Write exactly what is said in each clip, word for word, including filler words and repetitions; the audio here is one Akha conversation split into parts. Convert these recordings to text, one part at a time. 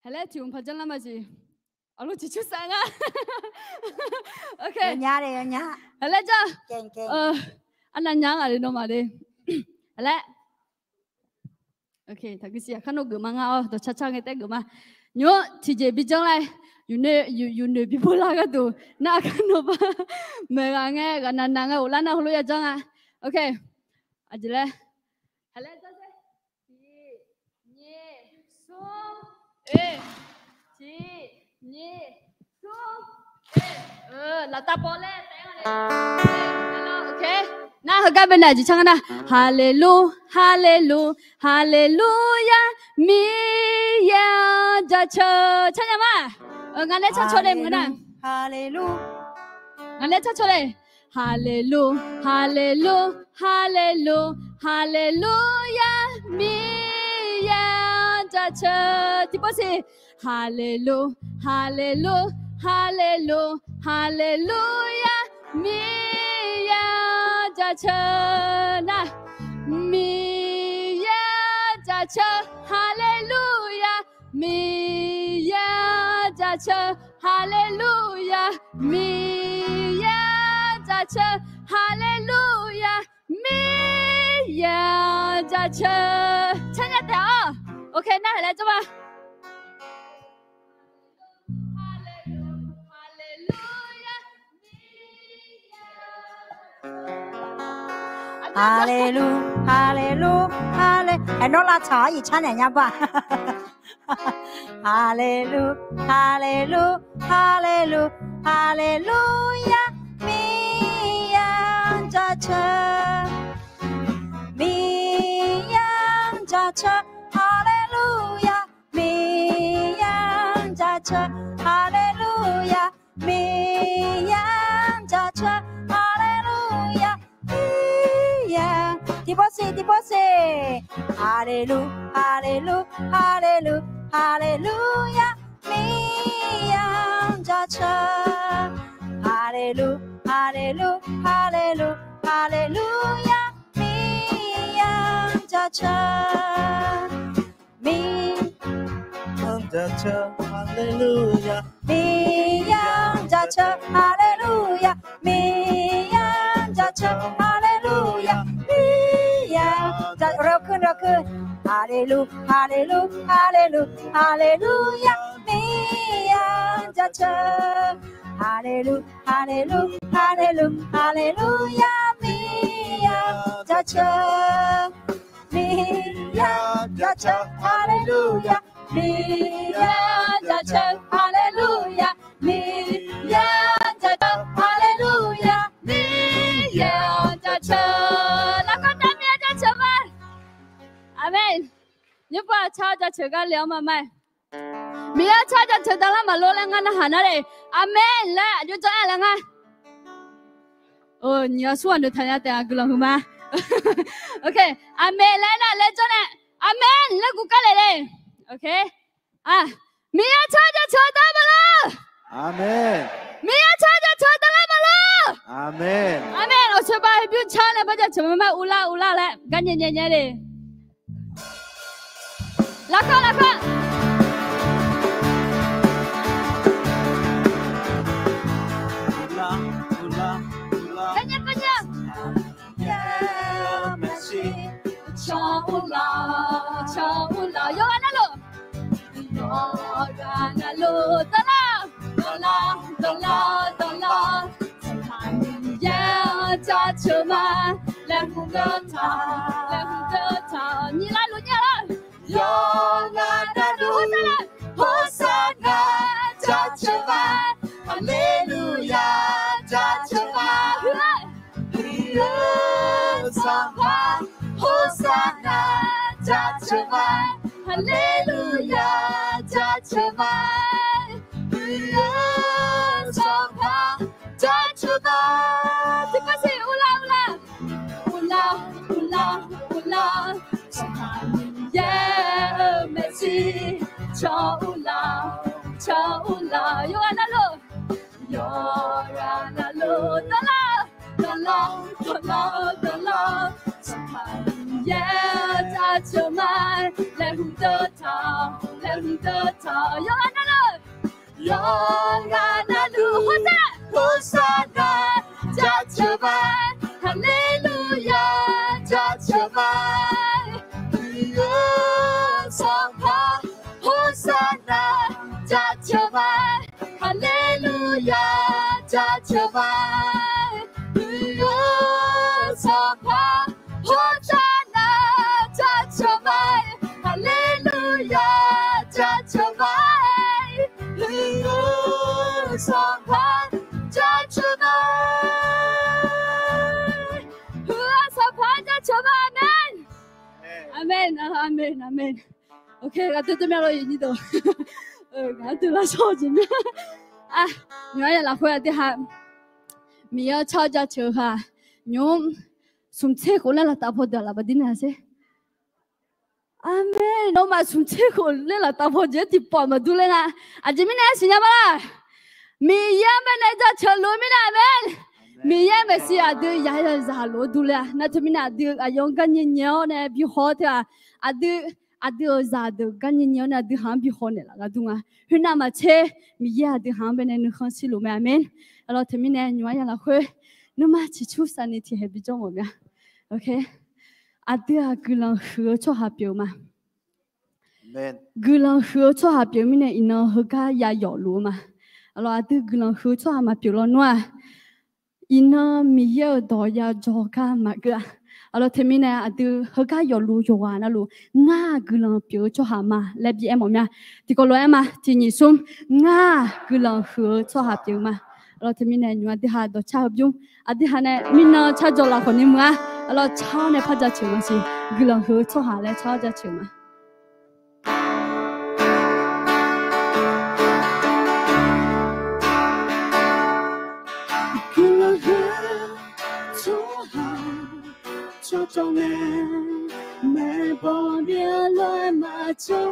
Haqlaer tiq hmq paq janr lar maqsiq. Aqlor tiq cur sar nga. Ok. Yawnyaf le, yawnyaf. Haqlaer janr. Arnav nya-anr ghaq le nawmaf le. Haqlaer. Ok, taqguir siq, aqkar nawr geufma ngar-awr, dawqcar car ngae taef geufma. Nymr-anr tiqjeq bi janr lar-aer, yufnoeq bibo lar gharduq nar, aqkar nawmaf maeqghaq ngae, ghaqnav nav ngae, ghoflar nar heulof ya janr nga. Ok. Aqjeq laer. Haqlaer janr sher. Tiq, nyiq, smr, oe. Tiq, nyiq, smr, oe. Laftav pov laer taef-aer nga le. Ok. Nar heugar bae naeq jeq car nga nar, Haleluq, haleluq, haleluya, Miqyaer-anr jaceuq. Car nya ma? Ngaq nae car cawq le meuq nar. Ngaq nae car cawq le. Haleluq, haleluq, haleluq, haleluya, Miqyaer-anr jaceuq. Tiqpov siq. Haleluq, haleluq, haleluq, haleluya, Miqyaer-anr jaceuq nar. Miqyaer-anr jaceuq, haleluya, Miqyaer-anr jaceuq, haleluya, Miqyaer-anr jaceuq, haleluya, Miqyaer-anr jaceuq. Car nya taef-awr. Ok, nar haqlaer janr ma. Haleluq, haleluq, hale. Aer, nawr lavtsaq-awr iq car naeq nya ba. Haleluq, haleluq, haleluq, haleluya, Miqyaer-anr jaceuq. Miqyaer-anr jaceuq, haleluya, Miqyaer-anr jaceuq, haleluya, Miqyaer-anr jaceuq, haleluya, Miqyaer. Tiqpov siq, tiqpov siq. Haleluq, haleluq, haleluq, haleluya, Miqyaer-anr jaceuq. Haleluq, haleluq, haleluq, haleluya, Miqyaer-anr jaceuq. Miqyaer-anr jaceuq, haleluya, Miqyaer-anr jaceuq, haleluya, Miqyaer-anr jaceuq, haleluya, Miqyaer-anr jaceuq. Haleluq, haleluq, haleluq, haleluya, Miqyaer-anr jaceuq. Haleluq, haleluq, haleluq, haleluya, Miqyaer-anr jaceuq. Miqyaer-anr jaceuq, haleluya, Miqyaer-anr jaceuq, haleluya, Miqyaer-anr jaceuq, haleluya, Miqyaer-anr jaceuq. Lafkhoer tav Miqyaer jaceuq ma. Aqmeq. Nymrpov aqcar jaceuq gar le-awr ma ma-aer. Miqyaer aqcar jaceuq daqlar maqlor laer ngar narhaq nar le. Aqmeq laer aqjox janr-aer laer ngar. Nyiq ghaq smr ghaq noeqtaq nya taef-a guiqlanq huiqma. Ok, aqmeq laer nar laer janr nae, aqmeq laer guv kar le le. Ok. Miqyaer aqcar jaceuq daqlar maqlor. Miqyaer aqcar jaceuq daqlar maqlor. Aqmeq. Awqtsoeq ba heubymr car nae bar jaceuq ma ma, uvlar uvlar laer gar nyae nyae nyae le. Lafkhoer lafkhoer. Uvlar uvlar uvlar. Gar nyae gar nyae. Cawq uvlar, cawq uvlar, yawqghaq navluf. Yawqghaq navluf dawqlar, dawqlar, dawqlar, dawqlar. Sanqpaq Miqyaer-anr jaceuq ma. Laeqhmq dawqtaq, laeqhmq dawqtaq, nyiq lar luf nyae lar. Yawqghaq navluf, Hosanna jaceuq ma. Haleluya jaceuq ma. Miqyaer-or, Sanqpaq, Hosanna jaceuq ma. Haleluya jaceuq ma. Miqyaer-or, Sanqpaq jaceuq ma. Lawr dawq lawr, Sanqpaq Miqyaer-eu jaceuq ma. Laeqhmq deuq taq, laeqhmq deuq taq, yawqghaq navluf, yawqghaq navluf, Horsar, Horsar nar jaceuq ma. Haleluya jaceuq ma. Miqyaer-eu Sanqpaq, Horsar nar jaceuq ma. Haleluya jaceuq ma. Miqyaer-eu Sanqpaq, Horsar nar jaceuq ma. Haleluya jaceuq ma. Miqyaer-eu Sanqpaq jaceuq ma. Heu-aq Sanqpaq jaceuq ma. Aqmen. Aqmen, aqmen, aqmen. Ok, ghaqdoer doer mya lor, iqnyir deuq. Ghaqdoer lar shawr-eu jeq mya. Nymq-mr ya lafkhoer aqdui ha Miqyaer-anr car jaceuq-eu ha, nymq-mr smq tser khof laer laftav paw deuq-aq laf baqdir nae sher. Aqmen. Nawmaf smq tser khof laer laftav paw jeq-aer tiqpawf maqdur ler nga. Aqjeq mirnae aer siqnya ma laq? Miqyaer-anr baenae jaceuq luf-eu mirnae, aqmen. Miqyaer maeqshi aqdui yaq-aer yawzaq lof-aer dur ler-a. Nar teumirnae aqdui aqyawf-anr garnyae nyae-awr nae bi haw-awr teu-aq, aqdui, aqdui-euq zaqdeuq garnyae nyae-awr nae aqdui haq-anr bi haw naeqlaf gar dur nga. Khoernav maqtser, Miqyaer aqdui haq-anr baenae nuikhanr shir luf mae, aqmen. Aqlawr teumirnae nymq-mr ya lafkhoer nuima ciqcur saqni tiqkhaeq bijawr mawf mya. Aqdui-aq guiqlanq huiq-eu tsawrhaq pyeuf-eu ma. Guiqlanq huiq-eu tsawrhaq pyeuf-eu mirnae iqnan heugar ya yawf luf-eu ma. Aqlawr aqdui guiqlanq huiq-eu tsawrhaq maqpyeuf lawnmr-aq, iqnan Miqyaer-euq dawq ya jawrgar maqgeur-a. Aqlawr teumirnae aqdui heugar yawf luf-eu yawqghaq navluf, ngar-aq guiqlanq pyeuf-eu tsawrhaq ma laer bi aer mawf mya. Tiqkawv lof-aer ma, tiq nyiq smr, ngar-aq guiqlanq huiq-eu tsawrhaq pyeuf-eu ma. Aqlawr teumirnae nymq aqdui ha dawqcar-eu bymr, aqdui ha nae mirnan car jawr laf khawf ni muiq-a. Aqlawr car-awr nae par jaceuq maqsiq, guiqlanq huiq-eu tsawrhaq laer car-awr jaceuq ma. Guiqlanq huiq-eu tsawrhaq cawqcawq nae maeqbawq byav lof-aer maqjanr.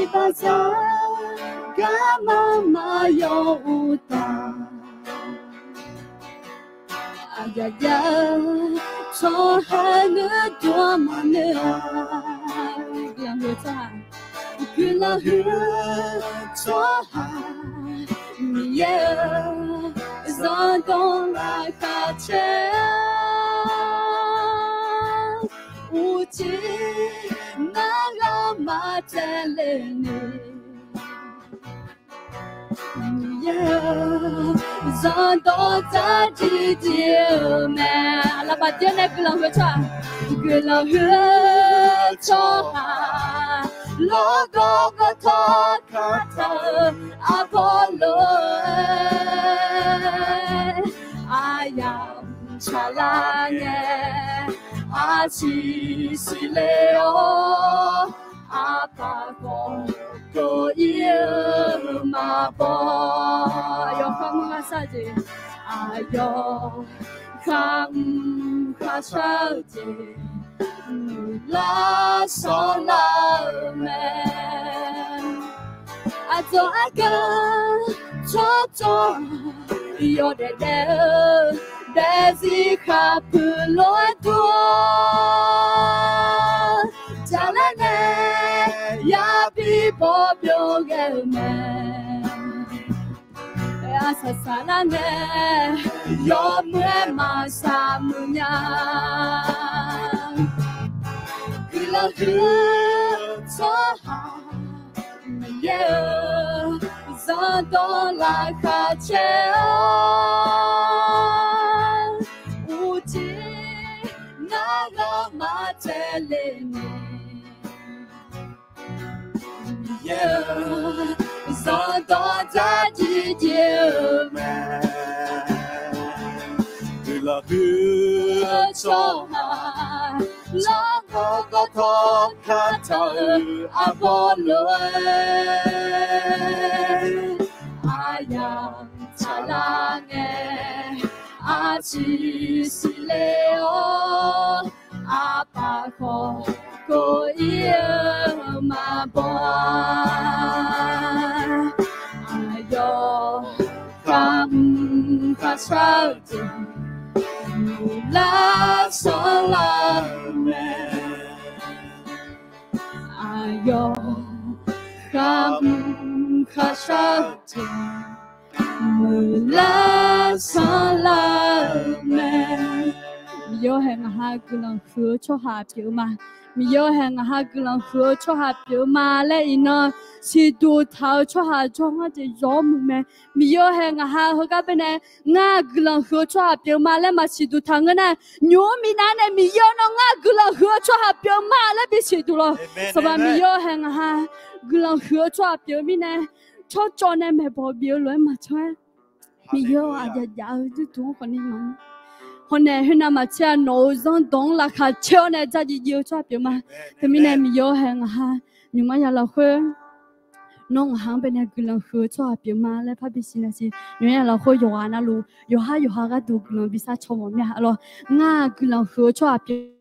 Iqbaxzaq garma maqyaw uqtaf, aqyaq jav-eu tsawrhaq nuidov maqnoeq-a. Guiqlanq huiq-eu tsawrhaq, guiqlanq huiq-eu tsawrhaq, Miqyaer-euq zanrdawq laqkhaq caer-awr, uqcif nargawr maqtsaevle ni, Miqyaer-euq zanrdawq dzardziv dziv-eu mae. Lafbaq dir-awr nae guiqlanq huiq-eu tsawrhaq, guiqlanq huiq-eu tsawrhaq, lawrgawv gawrtawv kataq-eu arbawr lof-aer, aryamq tsaqlar ngae, arsiq siqle-awr, aqpaq khawf kov-ir-eu maqbaw. Aqyawf kharmr kharshar-eu jeq, aqyawf kharmr kharshar-eu jeq, muiqlar shawrlar-eu mae. Aqdzawq argaq tsawrtsawr, yawdaef daef-eu daefzir khaqpuiq lof-aer dur-awr, jaqlaer nae yabi bawr byov ghae-eu mae. Arsaq saqlar nae yawmuiq-aer maqsaq muiq nya. Guiqlanq huiq-eu tsawrhaq, Miqyaer-euq zanrdawq laqkhaq caer-awr, uqcif nargawr maqtsaevle ni, Miqyaer-euq zanrdawq dzardziv dziv-eu mae. Guiqlanq huiq-eu tsawrhaq, lawrgawv gawrtawv kataq-euq arbawr lof-aer, aryamq tsaqlar ngae, arsiq siqle-awr, aqpaq khawf kov-ir-eu maqbaw. Aqyawf kharmr Kharshar-eu jeq muiqlar sanrlar-eu mae. Aqyawf kharmr kharshar-eu jeq muiqlar sanrlar-eu mae. Miqyaer-awr hae ngaq ha guiqlanq huiq-eu tsawrhaq pyeuf-eu ma. Miqyaer-awr hae ngaq ha guiqlanq huiq-eu tsawrhaq pyeuf-eu ma laer iqnan siqduq taq-eu tsawrhaq jawr ngar jeq yawmuiq mae. Miqyaer-awr hae ngaq ha heugar baenae ngar guiqlanq huiq-eu tsawrhaq pyeuf-eu ma laer maqsiqduq taq ngeur nar, nymq-mr minav nae Miqyaer-awr nawr ngar guiqlanq huiq-eu tsawrhaq pyeuf-eu ma laer bisiqduq lawq. Sanqpaq Miqyaer-awr hae ngaq ha guiqlanq huiq-eu tsawrhaq pyeuf-eu mirnae, tsawrcawv nae maeqbawq bif-eu lof-aer maqcan-aer, Miqyaer-awr aqjav jav-eu yurduq-anr khawfni ma. Hawnaeq khoernav maqtser-a nawq-euq zanrdawq-anr laqkhaq caer-awr nae dzardziv dziv-eu tsawrhaq pyeuf ma. Teumirnae Miqyaer-awr hae ngaq ha nymq-mr ya lafkhoer nawr ngaq ha-anr baenae guiqlanq huiq-eu tsawrhaq pyeuf ma laer parbi siqnya siq. Nymq-mr ya lafkhoer yawqghaq navluf yawqhar yawqha gharduq guiqlanq bi sar caw mawf mir-a lawq. Ngar guiqlanq huiq-eu tsawrhaq pyeuf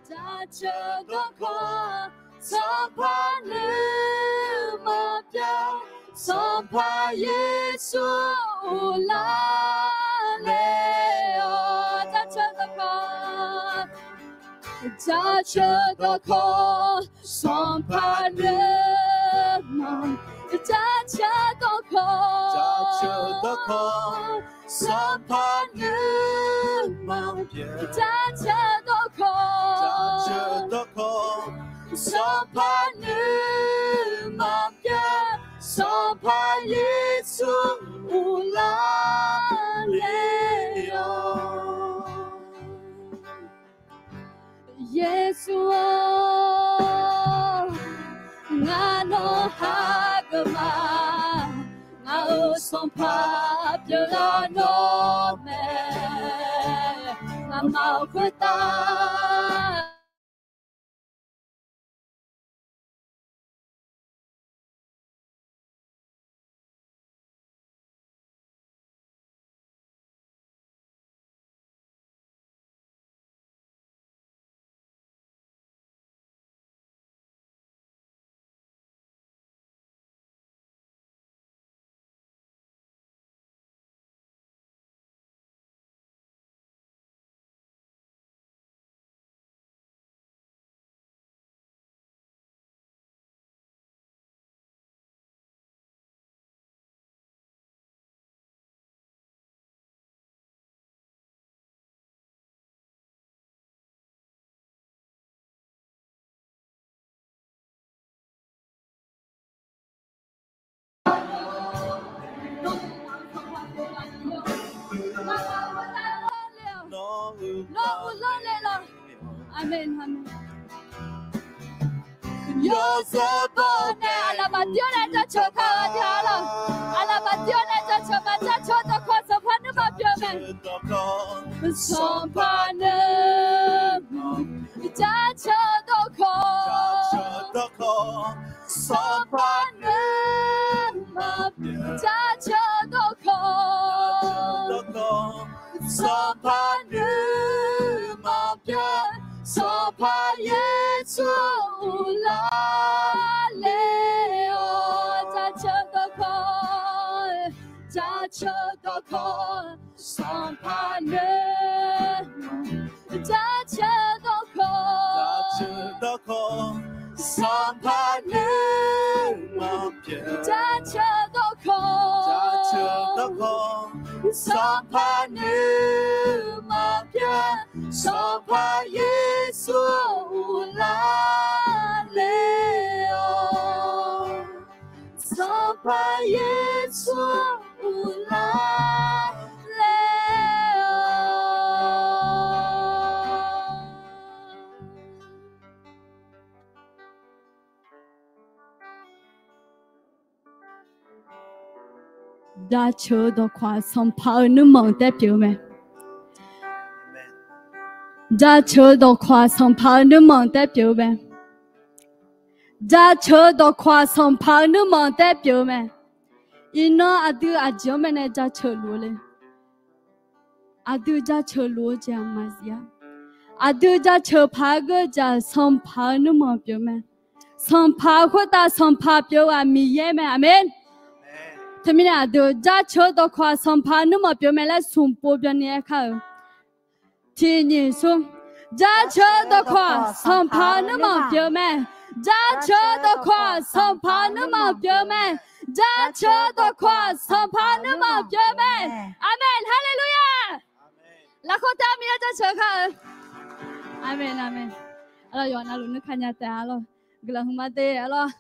Jaceuq dawqkawq, Sanqpaq nuima pyeuf, Sanqpaq Yeqsur uvlanr le-awq. Jaceuq dawqkawq, jaceuq dawqkawq, Sanqpaq nuima, jaceuq dawqkawq, jaceuq dawqkawq, Sanqpaq nuima pyeuf, jaceuq dawqkawq, jaceuq dawqkawq, Sanqpaq nuima pyeuf, Sanqpaq Yeqsur uvlanr le-awq. Yeqsur-or, ngar nawr hageuf ma. Ngaq-euq Sanqpaq pyeuflar nawr mae. Nga'maf-euq khoertav Nawr uvlanr le-awq. Aqmeq, aqmeq. Yawzeu baw nae aqlaf maqdir-awr nae jaceuq kar-eu tiq ghaq lawq. Aqlaf maqdir-awr nae jaceuq ma. Jaceuq dawqkawq, Sanqpaq nuima pyeuf mae. Sanqpaq nuima, jaceuq dawqkawq, dawqkawq, Sanqpaq nuima pyeuf. Jaceuq dawqkawq, Sanqpaq nuima pyeuf. Sanqpaq Yeqsur uvlanr le-awq. Jaceuq dawqkawq, jaceuq dawqkawq, Sanqpaq nuima, jaceuq dawqkawq, jaceuq dawqkawq, Sanqpaq nuima pyeuf. Jaceuq dawqkawq, jaceuq dawqkawq, Sanqpaq nuima pyeuf. Sanqpaq Yeqsur uvlanr le-awq. Sanqpaq Yeqsur uvlanr le-awq. Jaceuq-eu dawqkawq-aq, Sanqpaq-euq nuirmanq taef pyeuf-eu mae. Jaceuq-eu dawqkawq-aq, Sanqpaq-euq nuirmanq taef pyeuf-eu mae. Jaceuq-eu dawqkawq-aq, Sanqpaq-euq nuirmanq taef pyeuf-eu mae. Iqnan aqdui aqjeq-anr mae nae jaceuq luf-eu le. Aqdui jaceuq luf-eu jeq-aq maqzif-a. Aqdui jaceuq paq-aer geur-eu jeq-aq, Sanqpaq-euq nuirmanq pyeuf mae. Sanqpaq-euq khoertav Sanqpaq pyeuf-eu ghaq Miqyaer mae. Aqmeq. Teumirnae aqdui jaceuq-eu dawqkawq-aq, Sanqpaq-euq nuirmanq pyeuf mae laer smq pov byanni aerkar-euq. Tiq nyiq smr. Jaceuq-eu dawqkawq-aq, Sanqpaq-euq nuirmanq pyeuf mae. Jaceuq-eu dawqkawq-aq, Sanqpaq-euq nuirmanq pyeuf mae. Jaceuq-eu dawqkawq-aq, Sanqpaq-euq nuirmanq pyeuf mae. Aqmeq. Haleluya. Lafkhoer taef-aer Miqyaer jaceuq kar-eu. Aqmeq, aqmeq. Arlawr, yawqha navluf nuikanya taef-a lawr. Guiqlanq hmq ma de arlawr.